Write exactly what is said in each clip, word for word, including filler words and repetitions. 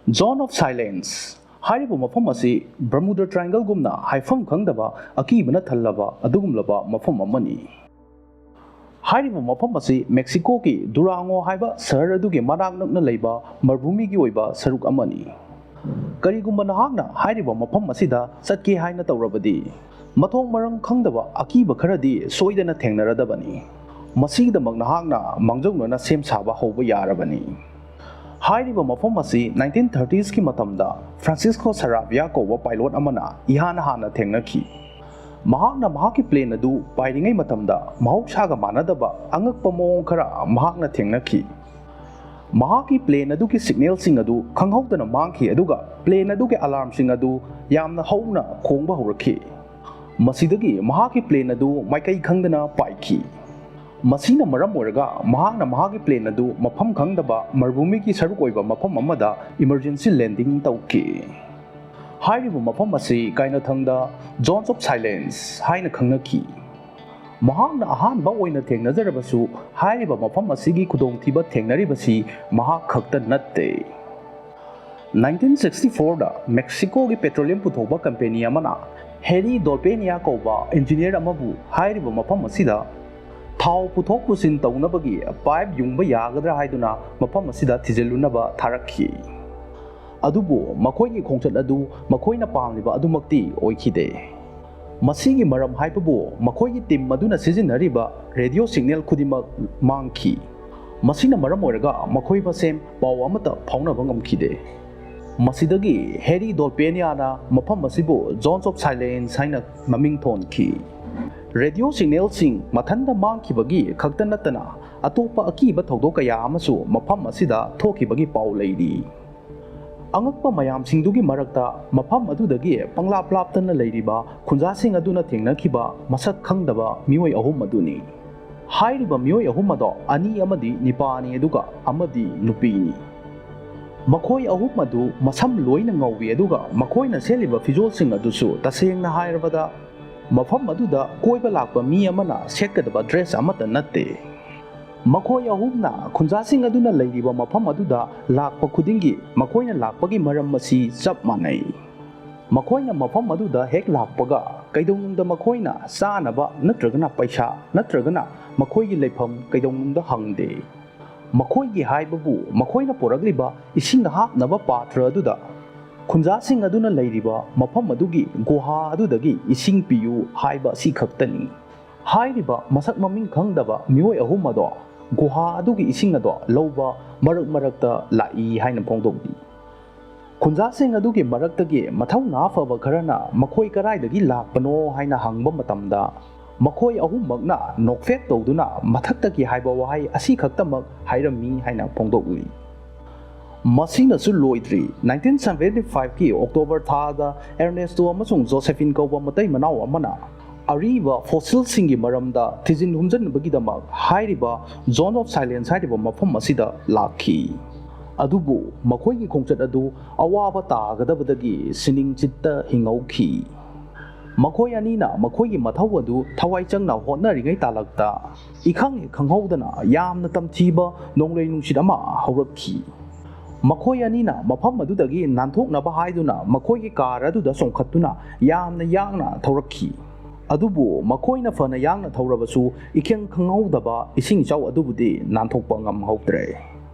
Zone of Silence ꯍꯥꯏꯔꯤꯕ ꯃꯐꯝ ꯑꯁꯤ ꯕꯔꯃꯨꯗꯥ ꯇ꯭ꯔꯥꯏꯡꯒꯜꯒꯨꯝꯅ ꯍꯥꯏꯐꯝ ꯈꯪꯗꯕ ꯑꯀꯤꯕꯅ ꯊꯜꯂꯕ ꯑꯗꯨꯒꯨꯝꯂꯕ ꯃꯐꯝ ꯑꯃꯅꯤ꯫ ꯍꯥꯏꯔꯤꯕ ꯃꯐꯝ ꯑꯁꯤ ꯃꯦꯛꯁꯤꯀꯣꯒꯤ ꯗꯨꯔꯥꯉꯣ ꯍꯥꯏꯕ ꯁꯍꯔ ꯑꯗꯨꯒꯤ ꯃꯅꯥꯛ ꯅꯛꯅ ꯂꯩꯕ ꯃꯔꯚꯨꯃꯤꯒꯤ ꯑꯣꯏꯕ ꯁꯔꯨꯛ ꯑꯃꯅꯤ꯫ ꯀꯔꯤꯒꯨꯝꯕ ꯅꯍꯥꯛꯅ ꯍꯥꯏꯔꯤꯕ ꯃꯐꯝ ꯑꯁꯤꯗ ꯆꯠꯀꯦ ꯍꯥꯏꯅ ꯇꯧꯔꯕꯗꯤ, ꯃꯊꯣꯡ ꯃꯔꯝ ꯈꯪꯗꯕ ꯑꯀꯤꯕ ꯈꯔꯗꯤ ꯁꯣꯏꯗꯅ ꯊꯦꯡꯅꯔꯗꯕꯅꯤ꯫ ꯃꯁꯤꯒꯤꯗꯃꯛ ꯅꯍꯥꯛꯅ ꯃꯥꯡꯖꯧꯅꯅ ꯁꯦꯝ ꯁꯥꯕ ꯍꯧꯕ ꯌꯥꯔꯕꯅꯤ꯫ ꯍꯥꯏꯔꯤꯕ ꯃꯐꯝ ꯑꯁꯤ nineteen thirtiesꯀꯤ ꯃꯇꯝꯗ ꯐ꯭ꯔꯥꯟꯁꯤꯁꯀꯣ ꯁꯔꯥꯕꯤꯌꯥ ꯀꯧꯕ ꯄꯥꯏꯂꯣꯠ ꯑꯃꯅ ꯏꯍꯥꯟ ꯍꯥꯟꯅ ꯊꯦꯡꯅꯈꯤ꯫ ꯃꯍꯥꯛꯅ ꯃꯍꯥꯛꯀꯤ ꯄ꯭ꯂꯦꯟ ꯑꯗꯨ ꯄꯥꯏꯔꯤꯉꯩ ꯃꯇꯝꯗ ꯃꯍꯧꯁꯥꯒ ꯃꯥꯟꯅꯗꯕ ꯑꯉꯛꯄ ꯃꯑꯣꯡ ꯈꯔ ꯃꯍꯥꯛꯅ ꯊꯦꯡꯅꯈꯤ꯫ ꯃꯍꯥꯛꯀꯤ ꯄ꯭ꯂꯦꯟ ꯑꯗꯨꯒꯤ ꯁꯤꯒꯅꯦꯜꯁꯤꯡ ꯑꯗꯨ ꯈꯪꯍꯧꯗꯅ ꯃꯥꯡꯈꯤ, ꯑꯗꯨꯒ ꯄ꯭ꯂꯦꯟ ꯑꯗꯨꯒꯤ ꯑꯂꯥꯔꯝꯁꯤꯡ ꯑꯗꯨ ꯌꯥꯝꯅ ꯍꯧꯅ ꯈꯣꯡꯕ ꯍꯧꯔꯛꯈꯤ꯫ ꯃꯁꯤꯗꯒꯤ ꯃꯍꯥꯛꯀꯤ ꯄ꯭ꯂꯦꯟ ꯑꯗꯨ ꯃꯥꯏꯀꯩ ꯈꯪꯗꯅ ꯄꯥꯏꯈꯤ꯫ ꯃꯁꯤꯅ ꯃꯔꯝ ꯑꯣꯏꯔꯒ ꯃꯍꯥꯛꯅ ꯃꯍꯥꯛꯀꯤ ꯄ꯭ꯂꯦꯟ ꯑꯗꯨ ꯃꯐꯝ ꯈꯪꯗꯕ ꯃꯔꯚꯨꯃꯤꯒꯤ ꯁꯔꯨꯛ ꯑꯣꯏꯕ ꯃꯐꯝ ꯑꯃꯗ ꯏꯃꯔꯖꯦꯟꯁꯤ ꯂꯦꯟꯗꯤꯡ ꯇꯧꯈꯤ꯫ ꯍꯥꯏꯔꯤꯕ ꯃꯐꯝ ꯑꯁꯤ ꯀꯥꯏꯅꯊꯪꯗ Zones of Silence ꯍꯥꯏꯅ ꯈꯪꯅꯈꯤ꯫ ꯃꯍꯥꯛꯅ ꯑꯍꯥꯟꯕ ꯑꯣꯏꯅ ꯊꯦꯡꯅꯖꯔꯕꯁꯨ, ꯍꯥꯏꯔꯤꯕ ꯃꯐꯝ ꯑꯁꯤꯒꯤ ꯈꯨꯗꯣꯡꯊꯤꯕ ꯊꯦꯡꯅꯔꯤꯕꯁꯤ ꯃꯍꯥꯛ ꯈꯛꯇ ꯅꯠꯇꯦ꯫ Nineteen sixty fourꯗ ꯃꯦꯛꯁꯤꯀꯣꯒꯤ ꯄꯦꯇ꯭ꯔꯣꯂꯤꯌꯝ ꯄꯨꯊꯣꯛꯄ ꯀꯝꯄꯦꯅꯤ ꯑꯃꯅ ꯍꯦꯔꯤ ꯗꯣꯜꯄꯦꯅꯤꯌꯥ ꯀꯧꯕ ꯏꯟꯖꯤꯅꯤꯌꯔ ꯑꯃꯕꯨ ꯍꯥꯏꯔꯤꯕ ꯃꯐꯝ ꯑꯁꯤꯗ ꯊꯥꯎ ꯄꯨꯊꯣꯛ ꯄꯨꯁꯤꯟ ꯇꯧꯅꯕꯒꯤ ꯄꯥꯏꯞ ꯌꯨꯡꯕ ꯌꯥꯒꯗ꯭ꯔꯥ ꯍꯥꯏꯗꯨꯅ ꯃꯐꯝ ꯑꯁꯤꯗ ꯊꯤꯖꯤꯜꯂꯨꯅꯕ ꯊꯥꯔꯛꯈꯤ꯫ ꯑꯗꯨꯕꯨ ꯃꯈꯣꯏꯒꯤ ꯈꯣꯡꯆꯠ ꯑꯗꯨ ꯃꯈꯣꯏꯅ ꯄꯥꯝꯂꯤꯕ ꯑꯗꯨꯃꯛꯇꯤ ꯑꯣꯏꯈꯤꯗꯦ꯫ ꯃꯁꯤꯒꯤ ꯃꯔꯝ ꯍꯥꯏꯕꯕꯨ ꯃꯈꯣꯏꯒꯤ ꯇꯤꯝ ꯑꯗꯨꯅ ꯁꯤꯖꯤꯟꯅꯔꯤꯕ ꯔꯦꯗꯤꯑꯣ ꯁꯤꯒꯅꯦꯜ ꯈꯨꯗꯤꯡꯃꯛ ꯃꯥꯡꯈꯤ꯫ ꯃꯁꯤꯅ ꯃꯔꯝ ꯑꯣꯏꯔꯒ ꯃꯈꯣꯏ ꯃꯁꯦꯟ ꯄꯥꯎ ꯑꯃꯠꯇ ꯐꯥꯎꯅꯕ ꯉꯝꯈꯤꯗꯦ꯫ ꯃꯁꯤꯗꯒꯤ ꯍꯦꯔꯤ ꯗꯣꯜꯄꯦꯅꯤꯌꯥꯅ ꯃꯐꯝ ꯑꯁꯤꯕꯨ Zones of Silence ꯍꯥꯏꯅ ꯃꯃꯤꯡ ꯊꯣꯟꯈꯤ꯫ ꯔꯦꯗꯤꯑꯣ ꯁꯤꯒꯅꯦꯜꯁꯤꯡ ꯃꯊꯟꯇ ꯃꯥꯡꯈꯤꯕꯒꯤ ꯈꯛꯇ ꯅꯠꯇꯅ, ꯑꯇꯣꯞꯄ ꯑꯀꯤꯕ ꯊꯧꯗꯣꯛ ꯀꯌꯥ ꯑꯃꯁꯨ ꯃꯐꯝ ꯑꯁꯤꯗ ꯊꯣꯛꯈꯤꯕꯒꯤ ꯄꯥꯎ ꯂꯩꯔꯤ꯫ ꯑꯉꯛꯄ ꯃꯌꯥꯝꯁꯤꯡꯗꯨꯒꯤ ꯃꯔꯛꯇ, ꯃꯐꯝ ꯑꯗꯨꯗꯒꯤ ꯄꯪꯂꯥꯞ ꯂꯥꯞꯇꯅ ꯂꯩꯔꯤꯕ ꯈꯨꯟꯖꯥꯁꯤꯡ ꯑꯗꯨꯅ ꯊꯦꯡꯅꯈꯤꯕ ꯃꯁꯛ ꯈꯪꯗꯕ ꯃꯤꯑꯣꯏ ꯑꯍꯨꯝ ꯑꯗꯨꯅꯤ꯫ ꯍꯥꯏꯔꯤꯕ ꯃꯤꯑꯣꯏ ꯑꯍꯨꯝ ꯑꯗꯣ ꯑꯅꯤ ꯑꯃꯗꯤ ꯅꯤꯄꯥꯅꯤ, ꯑꯗꯨꯒ ꯑꯃꯗꯤ ꯅꯨꯄꯤꯅꯤ꯫ ꯃꯈꯣꯏ ꯑꯍꯨꯝ ꯑꯗꯨ ꯃꯁꯝ ꯂꯣꯏꯅ ꯉꯧꯏ, ꯑꯗꯨꯒ ꯃꯈꯣꯏꯅ ꯁꯦꯠꯂꯤꯕ ꯐꯤꯖꯣꯜꯁꯤꯡ ꯑꯗꯨꯁꯨ, ꯇꯁꯦꯡꯅ ꯍꯥꯏꯔꯕꯗ, ꯃꯐꯝ ꯑꯗꯨꯗ ꯀꯣꯏꯕ ꯂꯥꯛꯄ ꯃꯤ ꯑꯃꯅ ꯁꯦꯠꯀꯗꯕ ꯗ꯭ꯔꯦꯁ ꯑꯃꯠꯇ ꯅꯠꯇꯦ꯫ ꯃꯈꯣꯏ ꯑꯍꯨꯝꯅ ꯈꯨꯟꯖꯥꯁꯤꯡ ꯑꯗꯨꯅ ꯂꯩꯔꯤꯕ ꯃꯐꯝ ꯑꯗꯨꯗ ꯂꯥꯛꯄ ꯈꯨꯗꯤꯡꯒꯤ ꯃꯈꯣꯏꯅ ꯂꯥꯛꯄꯒꯤ ꯃꯔꯝ ꯑꯁꯤ ꯆꯞ ꯃꯥꯟꯅꯩ꯫ ꯃꯈꯣꯏꯅ ꯃꯐꯝ ꯑꯗꯨꯗ ꯍꯦꯛ ꯂꯥꯛꯄꯒ ꯀꯩꯗꯧꯅꯨꯡꯗ ꯃꯈꯣꯏꯅ ꯆꯥꯅꯕ ꯅꯠꯇ꯭ꯔꯒꯅ ꯄꯩꯁꯥ ꯅꯠꯇ꯭ꯔꯒꯅ ꯃꯈꯣꯏꯒꯤ ꯂꯩꯐꯝ ꯀꯩꯗꯧꯅꯨꯡꯗ ꯍꯪꯗꯦ꯫ ꯃꯈꯣꯏꯒꯤ ꯍꯥꯏꯕꯕꯨ ꯃꯈꯣꯏꯅ ꯄꯨꯔꯛꯂꯤꯕ ꯏꯁꯤꯡ ꯍꯥꯞꯅꯕ ꯄꯥꯇ꯭ꯔ ꯑꯗꯨꯗ ꯈꯨꯟꯖꯥꯁꯤꯡ ꯑꯗꯨꯅ ꯂꯩꯔꯤꯕ ꯃꯐꯝ ꯑꯗꯨꯒꯤ ꯒꯨꯍꯥ ꯑꯗꯨꯗꯒꯤ ꯏꯁꯤꯡ ꯄꯤꯌꯨ ꯍꯥꯏꯕ ꯑꯁꯤ ꯈꯛꯇꯅꯤ꯫ ꯍꯥꯏꯔꯤꯕ ꯃꯁꯛ ꯃꯃꯤꯡ ꯈꯪꯗꯕ ꯃꯤꯑꯣꯏ ꯑꯍꯨꯝ ꯑꯗꯣ ꯒꯨꯍꯥ ꯑꯗꯨꯒꯤ ꯏꯁꯤꯡ ꯑꯗꯣ ꯂꯧꯕ ꯃꯔꯛ ꯃꯔꯛꯇ ꯂꯥꯛꯏ ꯍꯥꯏꯅ ꯐꯣꯡꯗꯣꯛꯂꯤ꯫ ꯈꯨꯟꯖꯥꯁꯤꯡ ꯑꯗꯨꯒꯤ ꯃꯔꯛꯇꯒꯤ ꯃꯊꯧꯅꯥ ꯐꯕ ꯈꯔꯅ ꯃꯈꯣꯏ ꯀꯗꯥꯏꯗꯒꯤ ꯂꯥꯛꯄꯅꯣ ꯍꯥꯏꯅ ꯍꯪꯕ ꯃꯇꯝꯗ, ꯃꯈꯣꯏ ꯑꯍꯨꯝꯃꯛꯅ ꯅꯣꯛꯐꯦꯠ ꯇꯧꯗꯨꯅ ꯃꯊꯛꯇꯒꯤ ꯍꯥꯏꯕ ꯋꯥꯍꯩ ꯑꯁꯤꯈꯛꯇꯃꯛ ꯍꯥꯏꯔꯝꯃꯤ ꯍꯥꯏꯅ ꯐꯣꯡꯗꯣꯛꯂꯤ꯫ ꯃꯁꯤꯅꯁꯨ ꯂꯣꯏꯗ꯭ꯔꯤ꯫ ꯅꯥꯏꯟꯇꯤꯟ ꯁꯚꯦꯟꯇꯤ ꯐꯥꯏꯚꯀꯤ ꯑꯣꯛꯇꯣꯕꯔ ꯊꯥꯗ ꯑꯦꯔꯅꯦꯁꯇꯣ ꯑꯃꯁꯨꯡ ꯖꯣꯁꯦꯐꯤꯟ ꯀꯧꯕ ꯃꯇꯩ ꯃꯅꯥꯎ ꯑꯃꯅ ꯑꯔꯤꯕ ꯐꯣꯁꯤꯜꯁꯤꯡꯒꯤ ꯃꯔꯝꯗ ꯊꯤꯖꯤꯟ ꯍꯨꯝꯖꯤꯟꯕꯒꯤꯗꯃꯛ ꯍꯥꯏꯔꯤꯕ ꯖꯣꯟ ꯑꯣꯐ ꯁꯥꯏꯂꯦꯟꯁ ꯍꯥꯏꯔꯤꯕ ꯃꯐꯝ ꯑꯁꯤꯗ ꯂꯥꯛꯈꯤ꯫ ꯑꯗꯨꯕꯨ ꯃꯈꯣꯏꯒꯤ ꯈꯣꯡꯆꯠ ꯑꯗꯨ ꯑꯋꯥꯕ ꯇꯥꯒꯗꯕꯗꯒꯤ ꯁꯤꯅꯤꯡ ꯆꯤꯠꯇ ꯍꯤꯡꯍꯧꯈꯤ꯫ ꯃꯈꯣꯏ ꯑꯅꯤꯅ ꯃꯈꯣꯏꯒꯤ ꯃꯊꯧ ꯑꯗꯨ ꯊꯋꯥꯏ ꯆꯪꯅ ꯍꯣꯠꯅꯔꯤꯉꯩ ꯇꯥꯂꯛꯇ, ꯏꯈꯪ ꯍꯦꯛ ꯈꯪꯍꯧꯗꯅ ꯌꯥꯝꯅ ꯇꯝꯊꯤꯕ ꯅꯣꯡꯂꯩ ꯅꯨꯡꯁꯤꯠ ꯑꯃ ꯍꯧꯔꯛꯈꯤ꯫ ꯃꯈꯣꯏ ꯑꯅꯤꯅ ꯃꯐꯝ ꯑꯗꯨꯗꯒꯤ ꯅꯥꯟꯊꯣꯛꯅꯕ ꯍꯥꯏꯗꯨꯅ ꯃꯈꯣꯏꯒꯤ ꯀꯥꯔ ꯑꯗꯨꯗ ꯆꯣꯡꯈꯠꯇꯨꯅ ꯌꯥꯝꯅ ꯌꯥꯡꯅ ꯊꯧꯔꯛꯈꯤ꯫ ꯑꯗꯨꯕꯨ ꯃꯈꯣꯏꯅ ꯐꯅ ꯌꯥꯡꯅ ꯊꯧꯔꯕꯁꯨ, ꯏꯈꯪ ꯈꯪꯍꯧꯗꯕ ꯏꯁꯤꯡ ꯏꯆꯥꯎ ꯑꯗꯨꯕꯨꯗꯤ ꯅꯥꯟꯊꯣꯛꯄ ꯉꯝꯍꯧꯗ꯭ꯔꯦ꯫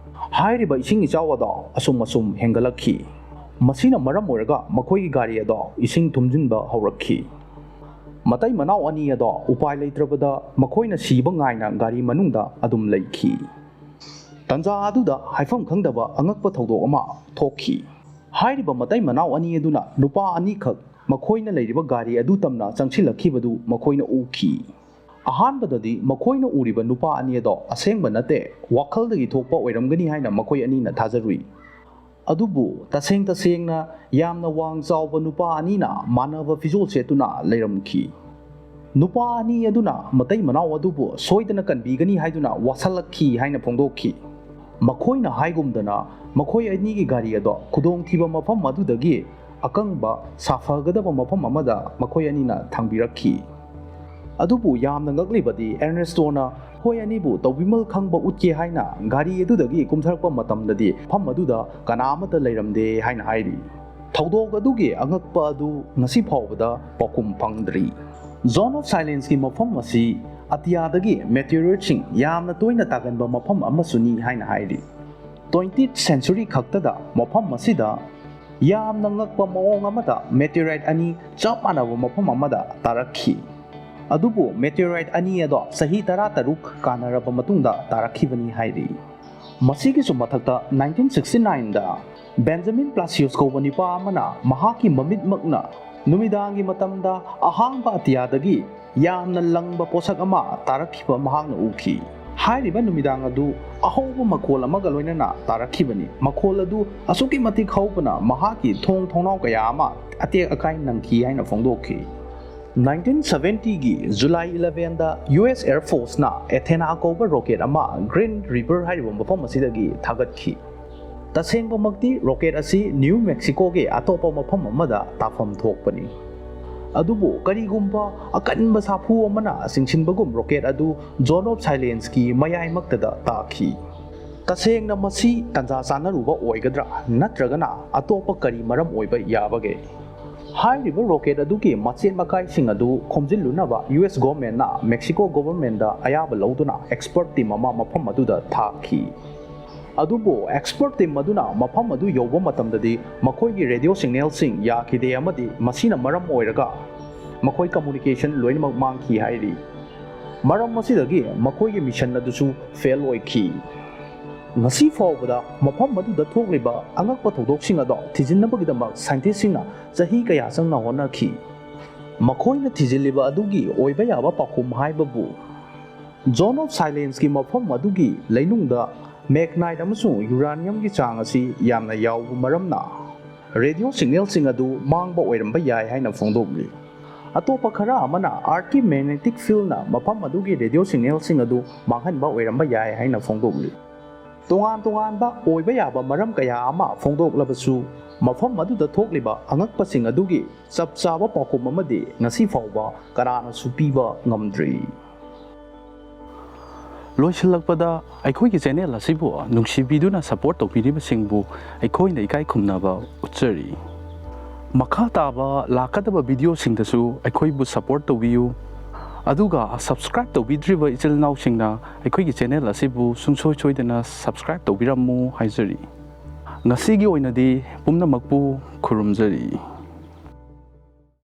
ꯍꯥꯏꯔꯤꯕ ꯏꯁꯤꯡ ꯏꯆꯥꯎ ꯑꯗꯣ ꯑꯁꯨꯝ ꯑꯁꯨꯝ ꯍꯦꯟꯒꯠꯂꯛꯈꯤ꯫ ꯃꯁꯤꯅ ꯃꯔꯝ ꯑꯣꯏꯔꯒ ꯃꯈꯣꯏꯒꯤ ꯒꯥꯔꯤ ꯑꯗꯣ ꯏꯁꯤꯡ ꯊꯨꯝꯖꯤꯟꯕ ꯍꯧꯔꯛꯈꯤ꯫ ꯃꯇꯩ ꯃꯅꯥꯎ ꯑꯅꯤ ꯑꯗꯣ ꯎꯄꯥꯏ ꯂꯩꯇ꯭ꯔꯕꯗ ꯃꯈꯣꯏꯅ ꯁꯤꯕ ꯉꯥꯏꯅ ꯒꯥꯔꯤ ꯃꯅꯨꯡꯗ ꯑꯗꯨꯝ ꯂꯩꯈꯤ꯫ ꯇꯟꯖꯥ ꯑꯗꯨꯗ ꯍꯥꯏꯐꯝ ꯈꯪꯗꯕ ꯑꯉꯛꯄ ꯊꯧꯗꯣꯛ ꯑꯃ ꯊꯣꯛꯈꯤ꯫ ꯍꯥꯏꯔꯤꯕ ꯃꯇꯩ ꯃꯅꯥꯎ ꯑꯅꯤ ꯑꯗꯨꯅ ꯅꯨꯄꯥ ꯑꯅꯤꯈꯛ ꯃꯈꯣꯏꯅ ꯂꯩꯔꯤꯕ ꯒꯥꯔꯤ ꯑꯗꯨ ꯇꯝꯅ ꯆꯪꯁꯤꯜꯂꯛꯈꯤꯕꯗꯨ ꯃꯈꯣꯏꯅ ꯎꯈꯤ꯫ ꯑꯍꯥꯟꯕꯗꯗꯤ ꯃꯈꯣꯏꯅ ꯎꯔꯤꯕ ꯅꯨꯄꯥ ꯑꯅꯤ ꯑꯗꯣ ꯑꯁꯦꯡꯕ ꯅꯠꯇꯦ, ꯋꯥꯈꯜꯗꯒꯤ ꯊꯣꯛꯄ ꯑꯣꯏꯔꯝꯒꯅꯤ ꯍꯥꯏꯅ ꯃꯈꯣꯏ ꯑꯅꯤꯅ ꯊꯥꯖꯔꯨꯏ꯫ ꯑꯗꯨꯕꯨ ꯇꯁꯦꯡ ꯇꯁꯦꯡꯅ ꯌꯥꯝꯅ ꯋꯥꯡ ꯆꯥꯎꯕ ꯅꯨꯄꯥ ꯑꯅꯤꯅ ꯃꯥꯟꯅꯕ ꯐꯤꯖꯣꯜ ꯁꯦꯠꯇꯨꯅ ꯂꯩꯔꯝꯈꯤ꯫ ꯅꯨꯄꯥ ꯑꯅꯤ ꯑꯗꯨꯅ ꯃꯇꯩ ꯃꯅꯥꯎ ꯑꯗꯨꯕꯨ ꯁꯣꯏꯗꯅ ꯀꯟꯕꯤꯒꯅꯤ ꯍꯥꯏꯗꯨꯅ ꯋꯥꯁꯜꯂꯛꯈꯤ ꯍꯥꯏꯅ ꯐꯣꯡꯗꯣꯛꯈꯤ꯫ ꯃꯈꯣꯏꯅ ꯍꯥꯏꯒꯨꯝꯗꯅ ꯃꯈꯣꯏ ꯑꯅꯤꯒꯤ ꯒꯥꯔꯤ ꯑꯗꯣ ꯈꯨꯗꯣꯡꯊꯤꯕ ꯃꯐꯝ ꯑꯗꯨꯗꯒꯤ ꯑꯀꯪꯕ, ꯁꯥꯐꯒꯗꯕ ꯃꯐꯝ ꯑꯃꯗ ꯃꯈꯣꯏ ꯑꯅꯤꯅ ꯊꯝꯕꯤꯔꯛꯈꯤ꯫ ꯑꯗꯨꯕꯨ ꯌꯥꯝꯅ ꯉꯛꯂꯤꯕꯗꯤ, ꯑꯦꯔꯅꯦꯁꯇꯣꯅ ꯃꯈꯣꯏ ꯑꯅꯤꯕꯨ ꯇꯧꯕꯤꯃꯜ ꯈꯪꯕ ꯎꯠꯀꯦ ꯍꯥꯏꯅ ꯒꯥꯔꯤ ꯑꯗꯨꯗꯒꯤ ꯀꯨꯝꯊꯔꯛꯄ ꯃꯇꯝꯗꯗꯤ ꯃꯐꯝ ꯑꯗꯨꯗ ꯀꯅꯥ ꯑꯃꯠꯇ ꯂꯩꯔꯝꯗꯦ ꯍꯥꯏꯅ ꯍꯥꯏꯔꯤ꯫ ꯊꯧꯗꯣꯛ ꯑꯗꯨꯒꯤ ꯑꯉꯛꯄ ꯑꯗꯨ ꯉꯁꯤ ꯐꯥꯎꯕꯗ ꯄꯥꯎꯈꯨꯝ ꯐꯪꯗ꯭ꯔꯤ꯫ Zone of Silence ꯀꯤ ꯃꯐꯝ ꯑꯁꯤ ꯑꯇꯤꯌꯥꯗꯒꯤ meteoroid ꯁꯤꯡ ꯌꯥꯝꯅ ꯇꯣꯏꯅ ꯇꯥꯒꯟꯕ ꯃꯐꯝ ꯑꯃꯁꯨꯅꯤ ꯍꯥꯏꯅ ꯍꯥꯏꯔꯤ꯫ Twentieth century ꯈꯛꯇꯗ ꯃꯐꯝ ꯑꯁꯤꯗ ꯌꯥꯝꯅ ꯉꯛꯄ ꯃꯑꯣꯡ ꯑꯃꯗ meteoroid ꯑꯅꯤ ꯆꯞ ꯃꯥꯟꯅꯕ ꯃꯐꯝ ꯑꯃꯗ ꯇꯥꯔꯛꯈꯤ꯫ ꯑꯗꯨꯕꯨ meteoroid ꯑꯅꯤ ꯑꯗꯣ ꯆꯍꯤ ꯇꯔꯥꯇꯔꯨꯛ ꯀꯥꯟꯅꯔꯕ ꯃꯇꯨꯡꯗ ꯇꯥꯔꯛꯈꯤꯕꯅꯤ ꯍꯥꯏꯔꯤ꯫ ꯃꯁꯤꯒꯤꯁꯨ ꯃꯊꯛꯇ nineteen sixty nine ꯗ Benjamin Placius ꯀꯧꯕ ꯅꯨꯄꯥ ꯑꯃꯅ ꯃꯍꯥꯛꯀꯤ ꯃꯃꯤꯠꯃꯛꯅ ꯅꯨꯃꯤꯗꯥꯡꯒꯤ ꯃꯇꯝꯗ ꯑꯍꯥꯡꯕ ꯑꯇꯤꯌꯥꯗꯒꯤ ꯌꯥꯝꯅ ꯂꯪꯕ ꯄꯣꯠꯁꯛ ꯑꯃ ꯇꯥꯔꯛꯈꯤꯕ ꯃꯍꯥꯛꯅ ꯎꯈꯤ꯫ ꯍꯥꯏꯔꯤꯕ ꯅꯨꯃꯤꯗꯥꯡ ꯑꯗꯨ ꯑꯍꯧꯕ ꯃꯈꯣꯜ ꯑꯃꯒ ꯂꯣꯏꯅꯅ ꯇꯥꯔꯛꯈꯤꯕꯅꯤ꯫ ꯃꯈꯣꯜ ꯑꯗꯨ ꯑꯁꯨꯛꯀꯤ ꯃꯇꯤꯛ ꯍꯧꯕꯅ ꯃꯍꯥꯛꯀꯤ ꯊꯣꯡ ꯊꯣꯡꯅꯥꯎ ꯀꯌꯥ ꯑꯃ ꯑꯇꯦꯛ ꯑꯀꯥꯏ ꯅꯪꯈꯤ ꯍꯥꯏꯅ ꯐꯣꯡꯗꯣꯛꯈꯤ꯫ Nineteen seventy ꯒꯤ July eleven ꯗ U S Air Force ꯅ Athena ꯀꯧꯕ rocket ꯑꯃ Green River ꯍꯥꯏꯔꯤꯕ ꯃꯐꯝ ꯑꯁꯤꯗꯒꯤ ꯊꯥꯒꯠꯈꯤ꯫ ꯇꯁꯦꯡꯕꯃꯛꯇꯤ rocket ꯑꯁꯤ New Mexico ꯒꯤ ꯑꯇꯣꯞꯄ ꯃꯐꯝ ꯑꯃꯗ ꯇꯥꯐꯝ ꯊꯣꯛꯄꯅꯤ꯫ ꯑꯗꯨꯕꯨ ꯀꯔꯤꯒꯨꯝꯕ ꯑꯀꯟꯕ ꯁꯥꯐꯨ ꯑꯃꯅ ꯆꯤꯡꯁꯤꯟꯕꯒꯨꯝ rocket ꯑꯗꯨ Zone of Silence ꯀꯤ ꯃꯌꯥꯏꯃꯛꯇꯗ ꯇꯥꯈꯤ꯫ ꯇꯁꯦꯡꯅ ꯃꯁꯤ ꯇꯟꯖꯥ ꯆꯥꯟꯅꯔꯨꯕ ꯑꯣꯏꯒꯗ꯭ꯔꯥ, ꯅꯠꯇ꯭ꯔꯒꯅ ꯑꯇꯣꯞꯄ ꯀꯔꯤ ꯃꯔꯝ ꯑꯣꯏꯕ ꯌꯥꯕꯒꯦ? ꯍꯥꯏꯔꯤꯕ rocket ꯑꯗꯨꯒꯤ ꯃꯆꯦꯠ ꯃꯀꯥꯏꯁꯤꯡ ꯑꯗꯨ ꯈꯣꯝꯖꯤꯜꯂꯨꯅꯕ U S government ꯅ Mexico government ꯗ ꯑꯌꯥꯕ ꯂꯧꯗꯨꯅ expert team ꯑꯃ ꯃꯐꯝ ꯑꯗꯨꯗ ꯊꯥꯈꯤ꯫ ꯑꯗꯨꯕꯨ expert team ꯑꯗꯨꯅ ꯃꯐꯝ ꯑꯗꯨ ꯌꯧꯕ ꯃꯇꯝꯗꯗꯤ ꯃꯈꯣꯏꯒꯤ radio signal ꯁꯤꯡ ꯌꯥꯈꯤꯗꯦ ꯑꯃꯗꯤ ꯃꯁꯤꯅ ꯃꯔꯝ ꯑꯣꯏꯔꯒ ꯃꯈꯣꯏ communication ꯂꯣꯏꯅꯃꯛ ꯃꯥꯡꯈꯤ ꯍꯥꯏꯔꯤ꯫ ꯃꯔꯝ ꯑꯁꯤꯗꯒꯤ ꯃꯈꯣꯏꯒꯤ mission ꯑꯗꯨꯁꯨ fail ꯑꯣꯏꯈꯤ꯫ ꯉꯁꯤ ꯐꯥꯎꯕꯗ ꯃꯐꯝ ꯑꯗꯨꯗ ꯊꯣꯛꯂꯤꯕ ꯑꯉꯛꯄ ꯊꯧꯗꯣꯛꯁꯤꯡ ꯑꯗꯣ ꯊꯤꯖꯤꯟꯅꯕꯒꯤꯗꯃꯛ scientist ꯁꯤꯡꯅ ꯆꯍꯤ ꯀꯌꯥ ꯆꯪꯅ ꯍꯣꯠꯅꯈꯤ꯫ ꯃꯈꯣꯏꯅ ꯊꯤꯖꯤꯜꯂꯤꯕ ꯑꯗꯨꯒꯤ ꯑꯣꯏꯕ ꯌꯥꯕ ꯄꯥꯎꯈꯨꯝ ꯍꯥꯏꯕꯕꯨ Zone of Silence ꯀꯤ ꯃꯐꯝ ꯑꯗꯨꯒꯤ ꯂꯩꯅꯨꯡꯗ magnetite ꯑꯃꯁꯨꯡ uranium ꯒꯤ ꯆꯥꯡ ꯑꯁꯤ ꯌꯥꯝꯅ ꯌꯥꯎꯕ ꯃꯔꯝꯅ radio signal ꯁꯤꯡ ꯑꯗꯨ ꯃꯥꯡꯕ ꯑꯣꯏꯔꯝꯕ ꯌꯥꯏ ꯍꯥꯏꯅ ꯐꯣꯡꯗꯣꯛꯂꯤ꯫ ꯑꯇꯣꯞꯄ ꯈꯔ ꯑꯃꯅ Earth ꯀꯤ magnetic field ꯅ ꯃꯐꯝ ꯑꯗꯨꯒꯤ radio signal ꯁꯤꯡ ꯑꯗꯨ ꯃꯥꯡꯍꯟꯕ ꯑꯣꯏꯔꯝꯕ ꯌꯥꯏ ꯍꯥꯏꯅ ꯐꯣꯡꯗꯣꯛꯂꯤ꯫ ꯇꯣꯉꯥꯟ ꯇꯣꯉꯥꯟꯕ ꯑꯣꯏꯕ ꯌꯥꯕ ꯃꯔꯝ ꯀꯌꯥ ꯑꯃ ꯐꯣꯡꯗꯣꯛꯂꯕꯁꯨ, ꯃꯐꯝ ꯑꯗꯨꯗ ꯊꯣꯛꯂꯤꯕ ꯑꯉꯛꯄꯁꯤꯡ ꯑꯗꯨꯒꯤ ꯆꯞ ꯆꯥꯕ ꯄꯥꯎꯈꯨꯝ ꯑꯃꯗꯤ ꯉꯁꯤ ꯐꯥꯎꯕ ꯀꯅꯥꯅꯁꯨ ꯄꯤꯕ ꯉꯝꯗ꯭ꯔꯤ꯫ ꯂꯣꯏꯁꯤꯜꯂꯛꯄꯗ, ꯑꯩꯈꯣꯏꯒꯤ ꯆꯦꯅꯦꯜ ꯑꯁꯤꯕꯨ ꯅꯨꯡꯁꯤꯕꯤꯗꯨꯅ ꯁꯄꯣꯔꯠ ꯇꯧꯕꯤꯔꯤꯕꯁꯤꯡꯕꯨ ꯑꯩꯈꯣꯏꯅ ꯏꯀꯥꯏ ꯈꯨꯝꯅꯕ ꯎꯠꯆꯔꯤ꯫ ꯃꯈꯥ ꯇꯥꯕ ꯂꯥꯛꯀꯗꯕ ꯚꯤꯗꯤꯑꯣꯁꯤꯡꯗꯁꯨ ꯑꯩꯈꯣꯏꯕꯨ ꯁꯄꯣꯔꯠ ꯇꯧꯕꯤꯌꯨ꯫ ꯑꯗꯨꯒ ꯁꯕꯁꯀ꯭ꯔꯥꯏꯕ ꯇꯧꯕꯤꯗ꯭ꯔꯤꯕ ꯏꯆꯤꯜ ꯏꯅꯥꯎꯁꯤꯡꯅ ꯑꯩꯈꯣꯏꯒꯤ ꯆꯦꯅꯦꯜ ꯑꯁꯤꯕꯨ ꯁꯨꯡꯁꯣꯏ ꯁꯣꯏꯗꯅ ꯁꯕꯁꯀ꯭ꯔꯥꯏꯕ ꯇꯧꯕꯤꯔꯝꯃꯨ ꯍꯥꯏꯖꯔꯤ꯫ ꯉꯁꯤꯒꯤ ꯑꯣꯏꯅꯗꯤ ꯄꯨꯝꯅꯃꯛꯄꯨ ꯈꯨꯔꯨꯝꯖꯔꯤ꯫